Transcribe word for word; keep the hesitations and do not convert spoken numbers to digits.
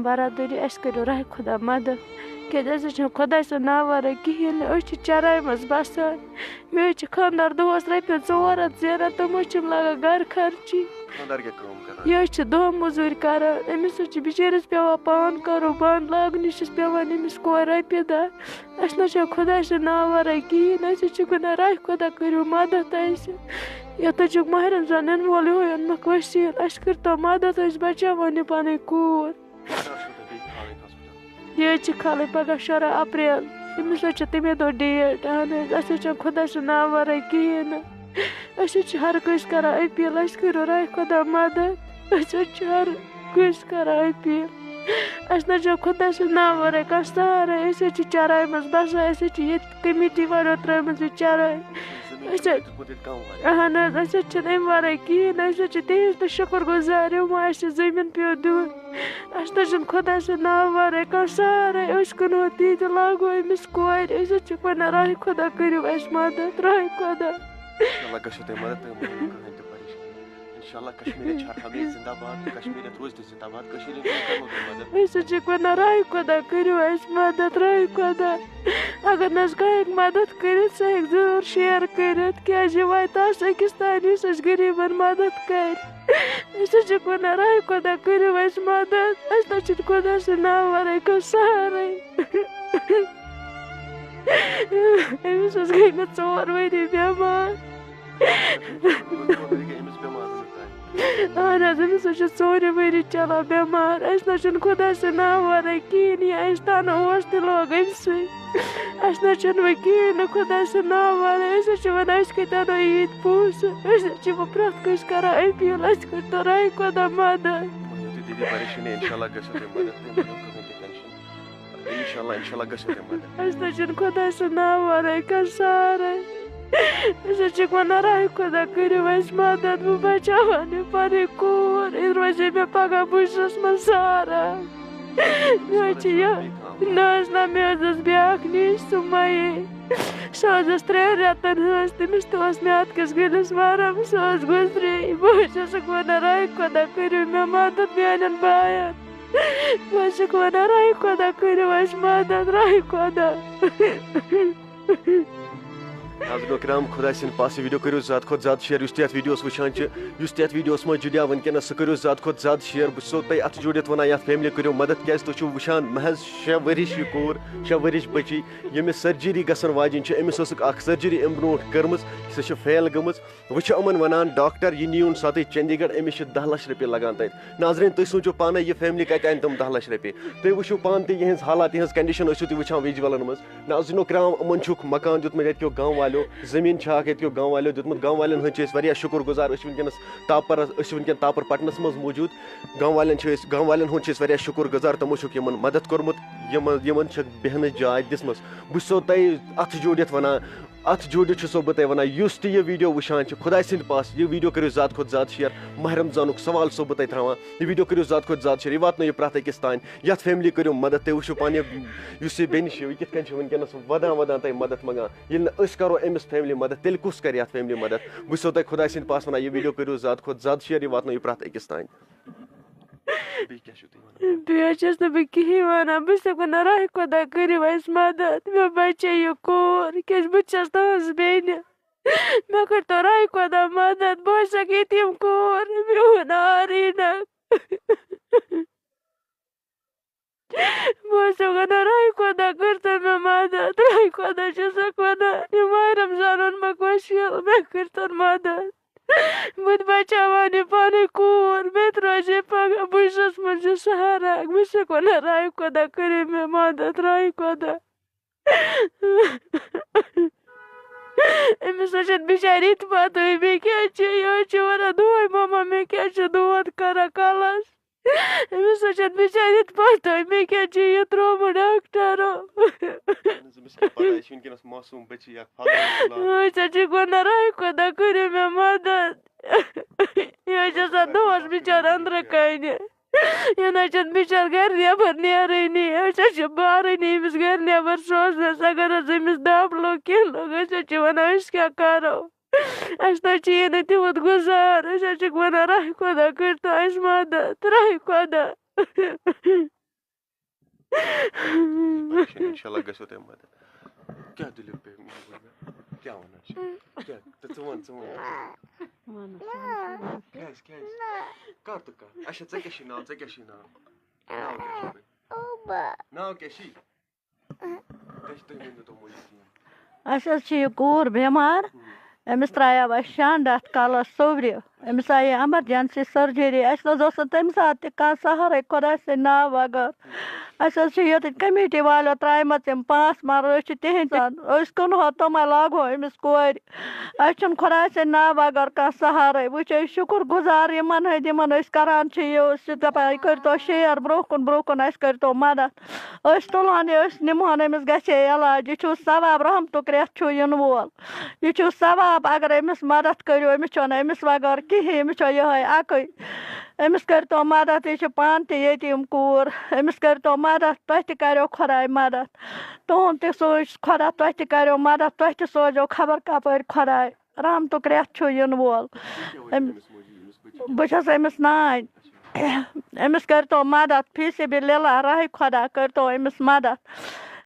برادٔری، اَسہِ کٔرِو راہہِ خۄدا مدد، کیٛازِ اَسہِ حظ چھِنہٕ خۄداے سُنٛد ناو وَرٲے کِہیٖنۍ نہٕ، أسۍ چھِ چرایہِ منٛز بَسان۔ مےٚ حظ چھِ خانٛدار دۄہَس رۄپیَس ژور ہَتھ زینان، تِم حظ چھِم لَگان گَرٕ خرچی۔ خانٛدار کیٛاہ کٲم کران؟ یہِ حظ چھِ دۄہ مٔزوٗرۍ کران، أمِس حظ چھِ بِچٲرِس پٮ۪وان پان کَرُن بنٛد، لاگنہِ چھِس پٮ۪وان أمِس کورِ رۄپیہِ دَہ۔ اَسہِ نہ چھا خۄداے سُنٛد ناو وَرٲے کِہیٖنۍ، أسۍ حظ چھِ وَنان راہہِ خۄدا کٔرِو مدد اَسہِ۔ یَتھ حظ چھُکھ ماہِ رمضان یِنہٕ وولٕے، ہُہ یُن مےٚ کٲشِر، اَسہِ کٔرۍتو مدد، أسۍ بچاوون یہِ پنٕنۍ کوٗر۔ خانٛدار چھُو تۄہہِ بیٚیہِ کھالٕنۍ ہاسپِٹل؟ یہِ حظ چھِ کھالٕنۍ پگاہ شُراہ اپریل، أمِس حظ چھِ تَمے دۄہ ڈیٹ۔ اہن حظ، اَسہِ حظ چھَنہٕ خۄداے سُنٛد ناو وَرٲے کِہیٖنۍ نہٕ، أسۍ حظ چھِ ہر کٲنٛسہِ کران اپیٖل، اَسہِ کٔرِو راہہِ خۄدا مدد، أسۍ حظ چھِ ہر کٲنٛسہِ کران اپیٖل۔ اَسہِ نہ چھُ خۄداے سُنٛد ناو وَرٲے کانٛہہ سہارَے۔ أسۍ حظ چھِ چَراے منٛز بَسان، اَسہِ حظ چھِ ییٚتہِ کمیٹی والٮ۪و ترٛٲومٕژ یہِ چَراے۔ زٔمیٖن أسۍ چھُ حظ، دیُتمُت ییٚتہِ کَم واریاہ۔ اَہَن حظ، اَسہِ حظ چھِنہٕ اَمہِ وَرٲے کِہیٖنۍ۔ أسۍ حظ چھِ تِہِنٛدۍ تہِ شُکُر گُزار، یِمو اَسہِ یہِ زٔمیٖن پیوٚو دیُن۔ اَسہِ نہ چھُنہٕ خۄداے سُنٛد ناو وَرٲے کانٛہہ سہارَے۔ أسۍ کٕنو تہِ تہِ لاگو أمِس کورِ۔ أسۍ حظ چھِ وَنان، راہہِ خۄدا کٔرِو اَسہِ مَدَد، راہہِ خۄدا۔ اِنشاءاللہ گژھیو تۄہہِ مَدَد، تُہۍ مہٕ ہیٚیِو کٕہٕنۍ تہِ پریشٲنی۔ انشاءاللہ کشمیریت چھِ ہر ہمیشہِ زندہ باد، کشمیریت روزِ تہِ زندہ باد، کٔشیٖرِ ہِنٛدۍ لوٗکھ کَرنو تۄہہِ مدد۔ أسۍ حظ چھِ وَنان، راہہِ خۄدا کٔرِو اَسہِ مدد، راہہِ خۄدا۔ اگر نہٕ حظ کانٛہہ ہیٚکہِ مدد کٔرِتھ، سُہ ہیٚکہِ ضروٗر شیر کٔرِتھ، کیٛازِ یہِ واتہِ تَس أکِس تانۍ، یُس اَسہِ غریٖبَن مدد کَرِ۔ أسۍ حظ چھِ وَنان، راہہِ خۄدا کٔرِو اَسہِ مدد، اَسہِ نہ چھُنہٕ خۄدا سٕنٛدِ ناوٕ وَرٲے کانٛہہ سہارَے۔ أمِس حظ گٔے مےٚ ژور ؤری بٮ۪مار۔ اہن حظ، أمِس حظ چھِ ژورِ ؤری چلان بٮ۪مار۔ اَسہِ نہ چھُنہٕ خۄداے سُنٛد ناو وَرٲے کِہیٖنۍ۔ یہِ اَسہِ تَنہٕ اوس، تہِ لوگ أمۍ سٕے۔ اَسہِ نہ چھُنہٕ وۄنۍ کِہیٖنۍ نہٕ خۄداے سُنٛد ناو وَرٲے۔ أسۍ حظ چھِ وَنان، أسۍ کَتہِ اَنو ییٖتۍ پونٛسہٕ؟ أسۍ حظ چھِ وۄنۍ پرٛٮ۪تھ کٲنٛسہِ کَران اپیٖل، اَسہِ کٔرۍتو راہہِ خۄدا مَدَد۔ مہٕ ہیٚیِو تُہۍ دِلی پریشٲنی، اِنشاءاللہ گژھیو تۄہہِ مَدَد، تُہۍ مہٕ ہیٚیِو کٕہٕنۍ تہِ ٹٮ۪نشَن۔ اِنشاءاللہ، اِنشاءاللہ گژھیو تۄہہِ مَدَد۔ اَسہِ نہ چھُنہٕ خۄداے سُنٛد ناو وَرٲے کانٛہہ سہارَے۔ أسۍ حظ چھِکھ وَنان، راہہِ خۄدا کٔرِو اَسہِ مَدَد، بہٕ بَچاوان یہِ پَنٕنۍ کوٗر، یہِ روزِ مےٚ پَگاہ بٕجرَس منٛز سہارا۔ مےٚ حظ چھِ یہِ، نہ حظ نہ، مےٚ حظ ٲس بیٛاکھ نِش سُمَیے، سۄ حظ ٲس ترٛٮ۪ن رٮ۪تَن ہٕنٛز، تٔمِس تہِ اوس میٛادٕ کِس گٔلِس وَرَم، سۄ حظ گُزرے۔ بہٕ حظ چھَسَکھ وَنان، راہہِ خۄدا کٔرِو مےٚ مَدَد میٛانٮ۪ن بایَن۔ بہٕ حظ چھَکھ وَنان، راہہِ خۄدا کٔرِو اَسہِ مَدَد، راہہِ خۄدا۔ ناظرین کرام، خۄداے سٕنٛدِ پاسہٕ ویٖڈیو کٔرِو زیادٕ کھۄتہٕ زیادٕ شِیر۔ یُس تہِ یَتھ ویٖڈیوَس وٕچھان چھِ، یُس تہِ یَتھ ویٖڈیوَس منٛز جُڑیو وٕنکیٚنَس، سُہ کٔرِو زیادٕ کھۄتہٕ زیادٕ شِیر۔ بہٕ چھُسو تۄہہِ اَتھ جوڑِتھ وَنان، یَتھ فیملی کٔرِو مَدَد، کیٛازِ تُہۍ چھِو وٕچھان محض شےٚ ؤرِش یہِ کوٗر، شےٚ ؤرِش بٔچی، ییٚمِس سٔرجٔری گژھن واجِنۍ چھِ، أمِس ٲسٕکھ اَکھ سٔرجٔری اَمہِ برونٛٹھ کٔرمٕژ، سۄ چھِ فیل گٔمٕژ۔ وۄنۍ چھِ یِمَن وَنان ڈاکٹر، یہِ نِیوُن سا تُہۍ چندی گڑھ، أمِس چھِ دَہ لَچھ رۄپیہِ لَگان تَتہِ۔ ناظرین، تُہۍ سوٗنٛچِو پانَے، یہِ فیملی کَتہِ اَنہِ تِم دَہ لَچھ رۄپیہِ؟ تُہۍ وٕچھِو پانہٕ تہِ یِہٕنٛز حالات، یِہٕنٛز condition ٲسِو تُہۍ وٕچھان visualن منٛز۔ ناظرینو کرام، یِمَن چھُکھ مکان دیُتمُت، ییٚتہِ کیو گامہٕ والیو زٔمیٖن چھِ اَکھ، ییٚتہِ کیو گامہٕ والیو دیُتمُت۔ گامہٕ والٮ۪ن ہٕنٛدۍ چھِ أسۍ واریاہ شُکُر گُزار۔ أسۍ چھِ وٕنکیٚنَس تاپرَس، أسۍ چھِ وٕنکیٚن تاپر پٹنَس منٛز موٗجوٗد۔ گامہٕ والٮ۪ن چھِ أسۍ، گامہٕ والٮ۪ن ہُنٛد چھِ أسۍ واریاہ شُکُر گُزار، تِمو چھُکھ یِمَن مَدَد کوٚرمُت، یِمَن، یِمَن چھَکھ بیٚہنٕچ جاے دِژمٕژ۔ بہٕ چھُسو تۄہہِ اَتھٕ جوڑِتھ وَنان، اَتھٕ جوڑِتھ چھُسو بہٕ تۄہہِ وَنان، یُس تہِ یہِ ویٖڈیو وٕچھان چھُ، خۄداے سٕنٛدِ پاسہٕ یہِ ویٖڈیو کٔرِو زیادٕ کھۄتہٕ زیادٕ شِیر۔ ماہِ رمضانُک سوال چھُسو بہٕ تۄہہِ ترٛاوان، یہِ ویٖڈیو کٔرِو زیادٕ کھۄتہٕ زیادٕ شِیر، یہِ واتنٲیِو پرٛٮ۪تھ أکِس تام۔ یَتھ فیملی کٔرِو مَدَد۔ تُہۍ وٕچھِو پانہٕ، یہِ، یُس یہِ بیٚنہِ چھِ، یہِ کِتھ کٔنۍ چھِ وٕنکیٚنَس وَدان وَدان تۄہہِ مَدَد منٛگان۔ ییٚلہِ نہٕ أسۍ کَرو أمِس فیملی مَدَد، تیٚلہِ کُس کَرِ یَتھ فیملی مَدَد؟ بہٕ چھُسو تۄہہِ خۄداے سٕنٛدِ پاسہٕ وَنان، یہِ ویٖڈیو کٔرِو زیادٕ کھۄتہٕ زیادٕ شِیر، یہِ واتنٲیِو پرٛٮ۪تھ أکِس تام۔ بیٚیہِ کیٛاہ چھِو تُہۍ وَنان؟ بیٚیہِ حظ چھَس نہٕ بہٕ کِہیٖنۍ وَنان۔ بہٕ چھَسَکھ وَنان، راہہِ خۄدا کٔرِو اَسہِ مَدَد۔ مےٚ بَچے یہِ کوٗر، کیٛازِ بہٕ تہِ چھَس تُہٕنٛز بیٚنہِ۔ مےٚ کٔرۍتو راہہِ خۄدا مَدَد۔ بہٕ حظ چھَسَکھ یتیٖم کوٗر، میون آرینہ۔ بہٕ حظ چھَسَکھ وَنان، راہہِ خۄدا کٔرۍتو مےٚ مَدَد۔ راہہِ خۄدا چھَسَکھ وَنان، یہِ ماہِ رمضان اوٚن مےٚ کۄشیل، مےٚ کٔرۍتَن مَدَد۔ بہٕ تہِ بچاوان یہِ پنٕنۍ کوٗر، مےٚ تہِ روزِ ہے پگاہ بٕجرس منٛز یہِ سہارا۔ بہٕ چھَسَکھ وَنان، راہہِ خۄدا کٔرِو مےٚ مدد، راہہِ خۄدا۔ أمِس حظ چھَنہٕ بِچارِ یہِ تہِ پَتہٕ، مےٚ کیٛاہ چھِ، یہِ حظ چھِ وَنان دۄہَے، ماما، مےٚ کیٛاہ چھِ دود کَران کَلَس۔ أمِس حظ چھَنہٕ بِچارِ یہِ تہِ پَتہٕ، مےٚ کیٛاہ چھِ یہِ ترٛوومُت ڈاکٹرو۔ اہن حظ، أمِس کیٛاہ پَتہ، یہِ چھِ وٕنکیٚنَس معصوٗم بٔچی اَکھ فاضلہ۔ أسۍ حظ چھِ وَنان، راہہِ خۄدا کٔرِو مےٚ مَدَد۔ یہِ حظ چھِ آسان دۄہَس بِچارٕ أنٛدرٕ کَنہِ۔ یہِ نہ حظ چھَنہٕ بِچارٕ گَرِ نٮ۪بَر نیرٲنی۔ أسۍ حظ چھِ بارٲنی أمِس گَرِ نٮ۪بَر سوزنَس۔ اگر حظ أمِس دَب لوٚگ، کینٛہہ لوٚگ، أسۍ حظ چھِ وَنان، أسۍ کیٛاہ کَرو؟ اَسہِ نہ حظ چھِ یی نہٕ تیُتھ گُزار۔ أسۍ حظ چھِکھ وَنان، راہہِ خۄدا کٔرۍتو اَسہِ مَدَد، راہہِ خۄدا۔ انشاءاللہ گژھیو تۄہہِ مدد۔ کیٛاہ دٔلیٖل پیٚیہِ؟ کیٛاہ وَنان چھِ؟ کیٛاہ؟ تہٕ ژٕ وَن، ژٕ وَن۔ وَنُس۔ کیٛازِ، کیٛازِ؟ کر تہٕ کر۔ اچھا، ژےٚ کیٛاہ چھُے ناو؟ ژےٚ کیٛاہ چھُے ناو؟ ناو کیٛاہ چھُے؟ ناو کیٛاہ چھُے؟ تُہۍ، تُہۍ ؤنِو تو مُجہِ کینٛہہ۔ اَسہِ حظ چھِ یہِ کوٗر بٮ۪مار۔ أمِس ترٛایاو اَسہِ شنٛڈ اَتھ کَلَس سوٚورِ۔ أمِس آیے emergency surgery۔ اَسہِ نہ حظ اوس نہٕ تَمہِ ساتہٕ تہِ کانٛہہ سہارَے خۄداے سٕنٛدِ ناوٕ بغٲر۔ اَسہِ حظ چھِ ییٚتٮ۪تھ committee والیو ترٛایمَژٕ یِم پانٛژھ مَرٕ، أسۍ چھِ تِہِنٛدۍ۔ أسۍ کٕنہو تِمَے، لاگہو أمِس کورِ۔ اَسہِ چھُنہٕ خۄداے سٕنٛدِ ناوٕ بغٲر کانٛہہ سہارَے۔ وۄنۍ چھِ أسۍ شُکُر گُزار یِمَن ہٕنٛدۍ، یِمَن أسۍ کَران چھِ یہِ، أسۍ چھِ دَپان، یہِ کٔرۍتو share برٛونٛہہ کُن، برٛونٛہہ کُن، اَسہِ کٔرۍتو مَدَد۔ أسۍ تُلہون یہِ، أسۍ نِمہون أمِس، گژھِ ہے علاج۔ یہِ چھُ ثواب، رحمتُک رٮ۪تھ چھُ یِنہٕ وول۔ یہِ چھُ ثواب، اگر أمِس مدد کٔرِو، أمِس چھُنہٕ أمِس بغٲر کِہیٖنۍ، أمِس چھو یِہوٚے اَکٕے۔ أمِس کٔرۍتو مدد، یہِ چھِ پانہٕ تہِ یتیٖم کوٗر۔ أمِس کٔرۍتو مدد، تۄہہِ تہِ کَریو خۄداے مدد۔ تُہُنٛد تہِ سوٗنٛچ خۄدا، تۄہہِ تہِ کَریو مدد، تۄہہِ تہِ سوزیو خبر کَپٲرۍ خۄداے۔ رحمتُک رٮ۪تھ چھُ یِنہٕ وول۔ أمۍ، بہٕ چھَس أمِس نانۍ۔ أمِس کٔرۍتو مدد، فی سبیل اللہ، راہہِ خۄدا کٔرۍتو أمِس مدد۔